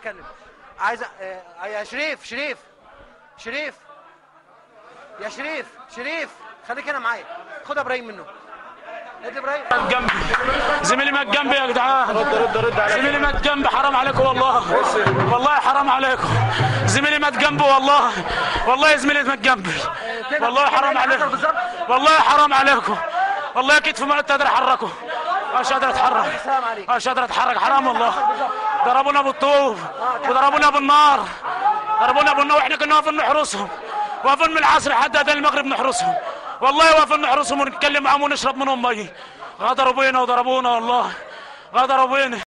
اتكلم. عايز يا شريف، شريف، شريف، يا شريف، شريف، خليك هنا معايا. خد ابراهيم منه. ادي ابراهيم. جنبي زميلي مات جنبي يا جدعان. رد رد رد. زميلي مات جنبي، حرام عليكم والله، والله حرام عليكم. زميلي مات جنبي والله، والله زميلي مات جنبي والله، حرام عليكم والله، حرام عليكم والله. كتفي ما عدت قادر احركه، مش قادر اتحرك، مش قادر اتحرك، حرام والله. ضربونا بالطوب وضربونا بالنار، ضربونا بالنار واحنا كنا واقفين نحرسهم، واقفين من العصر لحد اذان المغرب نحرسهم والله، واقفين نحرسهم ونتكلم معاهم ونشرب منهم مية. غدروا بينا وضربونا والله، غدروا بينا.